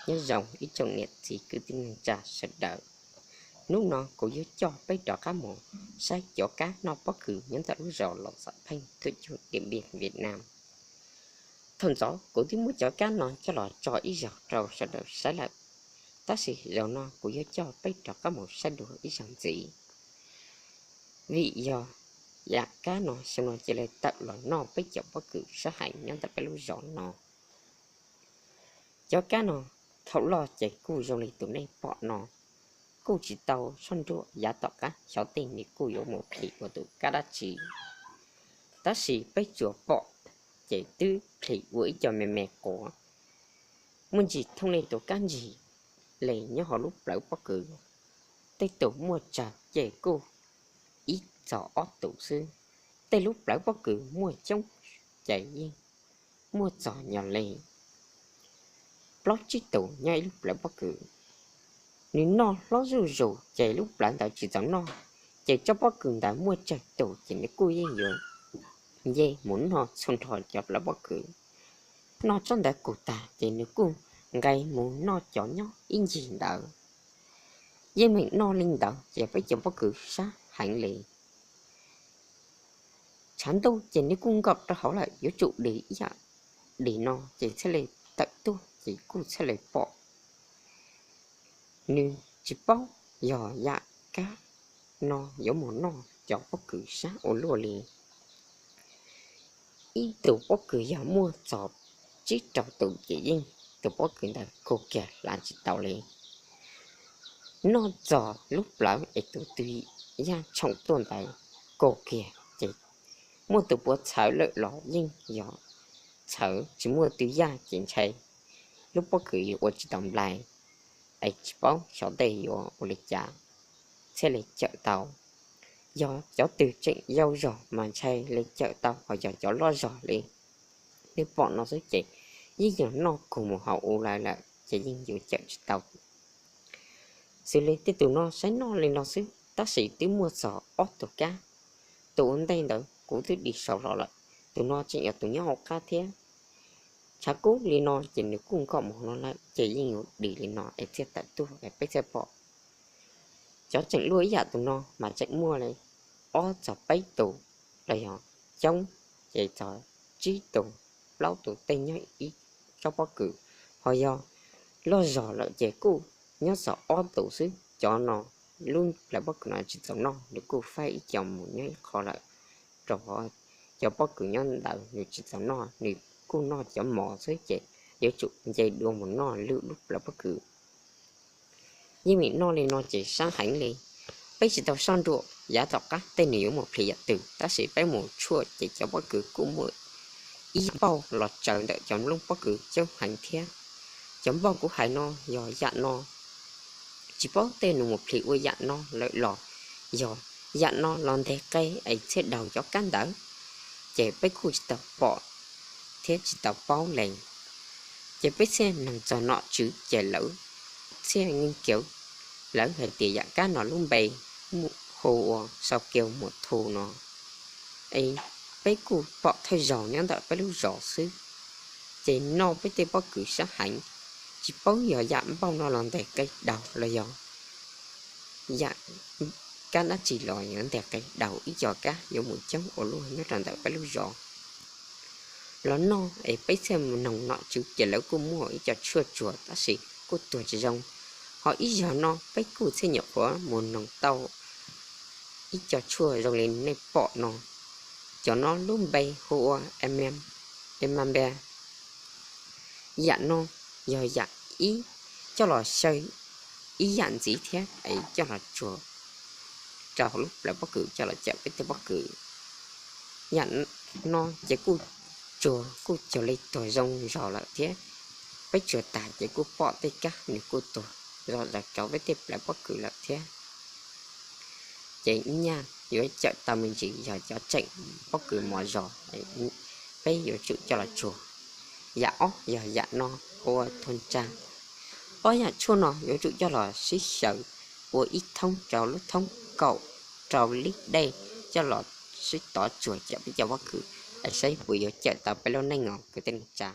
Nyob zoo ib tsoom niam txiv kwv tij neej tsa sawv daws. Hnub no kuv yuav coj peb rov qab mus saib cov kab noj pob kws nyob ntawm lub zos Los Xam Pheej, Thuam Cug, Diam Npiaj, Viaj Nam. Thaum ntxov kuv twb muab cov kab no coj los tso ib zaug rau sawv daws saib lawm, tab sis zaum no kuv yuav coj peb rov qab mus saib dua ib zaug ntxiv. Vim yog yam kab no xyoo no cia li tawm los noj peb cov pob kws sab heev nyob ntawm peb lub zos no. Cov kab no thaum loj ces kuj zoo li tus nej pom no, kuj tsis tau soj ntsuam, yav tom qab xyov tej nws kuj yuav mus plhis ua tus kab dab tsi. Tab sis peb tsuas pom ces twb plhis ua ib co me me quav, muaj ntsis thooj li tus kab ntsig li nyob hauv lub plawv pob kws. Tej tus muaj tsawg ces kuj ib txog ob tus xwb. Tej lub plawv pob kws muaj coob ces yeej muaj txog nyo li plaub tsib tus nyob ib lub plawv pob kws. Nws noj hlob zuj zus ces lub plawv ntawd tsis txaus noj, ces tsob pob kws ntawd muaj tsawg tus ces nws kuj yeej yuav nce mus noj txhua nrho cov plawv pob kws. Noj tsob ntawd kuj tag ces nws kuj nqes mus noj cov nyob ib ncig ntawd. Yeej meem noj li ntawd ces peb cov pob kws sab heev li. Tshav ntuj ces nws kuj nkaum rau hauv lawm, yuav tsum dim ib yam dim no ces thiaj li tawm tuaj ces kuj thiaj li pom. Nws tsis paub yog yam kab no yuav mus noj cov pob kws sab ua luaj li. Ib tus pob kws yog muaj txog tsib rau tus ces yeej tus pob kws ntawd kug kiag hlav tsis tau li. Noj txog lub plawv es tus twg yaj tshoom tuaj ntawd kug kiag ces muaj tus puav txhawv lawm los yeej yog txhawv, tsis muaj twg yaj ces ntshai lub pob kws yuav ua tsis tau nplai, es tsis paub xyov tej yuav ua li cas thiaj li cawm tau. Yog cov twg tseem yau zog mas ntshai li cawm tau, ho yog cov loj zog li nej pom no xwb ces yeej yog noj kug mus hauv ua lawm ces yeej yuav cawm tsis tau. Xws li tej tus no saib noj li no xwb tab sis twb muaj txog ob tug kab. Tus ua ntej ntawd kuv twb dim saud los lawm, tus no tseem yog tus nyob hauv qab thiab. Tshav kub li no ces nws kuj nkaum mus no lawm ces yeej yuav dim li no es thiaj tawm tuaj es peb thiaj pom. Cov tseem luaj ib yam tus no mas tseem muaj li ob txog peb tus los yog coob, ces txog tsib tus, plaub tus tej nyob ib tsob pob kws, ho yog loj zog lawm ces kuj nyob txog ob tus xwb. Cov no lub plawv pob kws no tsis txaus noj, nws kuj faib ib co mus nyob ib qho lawm, rau qhov cov pob kws nyob ntawd nws tsis txaus noj, nws kuj noj cov mos xwb ces yuav tsum nce dua mus noj lwm lub plawv pob kws. Yeej meem noj li no ces sab heev li. Peb tsis tau soj ntsuam yav tom qab tej nws yuav mus plhis yam twg, tab sis peb mus tshuaj ces cov pob kws kuj muaj ib npauj los tsaws ntawm cov nplooj pob kws coob heev thiab. Cov npauj kuv hais no yog yam no, tsis paub tej nws mus plhis ua yam no lawm los yog yam no los nteg qe es thiaj daug cov kab ntawd, ces peb kuj tsis tau pom thiab tsis tau paub li. Ces peb thiaj noog txog nom tswv ces lawv thiaj nyeej kiav, lawv hais tias yam kab no lub npe hu ua sau kiau muas thu no. Es peb kuj pom thawj zaug nyob ntawm peb lub zos xwb, ces noj peb tej pob kws sab heev, tsis paub yog yam npauj no los nteg qe daug los yog yam kab dab tsi los yuav nteg qe daug ib co kab yuav mus coob ua luaj nyob rau ntawm peb lub zos. Los noj es peb thiaj mus noog nom tswv ces lawv kuj muaj ib co tshuaj tsuag tab sis kuj tuag tsis zoo. Ho ib zaug no peb kuj thiaj nyuam qhuav mus noog tau ib co tshuaj zoo li nej pom no. Cov no lub npe hu ua ema npe. Yam no yog yam ib coj los xyaw ib yam ntxiv thiab es coj los tsuag rau hauv lub plawv pob kws coj los cawm peb tej pob kws. Yam no ces kuj tsuag kuj cuag li tuag zoo zog lawm thiab. Peb tsuag tag ces kuj pom tej kab nws kuj tuag zog zog rau peb tej plawv pob kws lawm thiab. Ces ib nyaj yuav cawm tau me ntsis yog cov tseem pob kws mos zog, peb yuav tsum coj los tsuag. Yam ob yog yam no ua thua tsa. Ob yam tshuaj no yuav tsum coj los sib xyaw ua ib thoob rau lub thoob kaum rau lib dej coj los sib tov tsuag cawm peb cov pob kws, es saib puas yuav cawm tau peb lub neej os kwv tij neej tsa.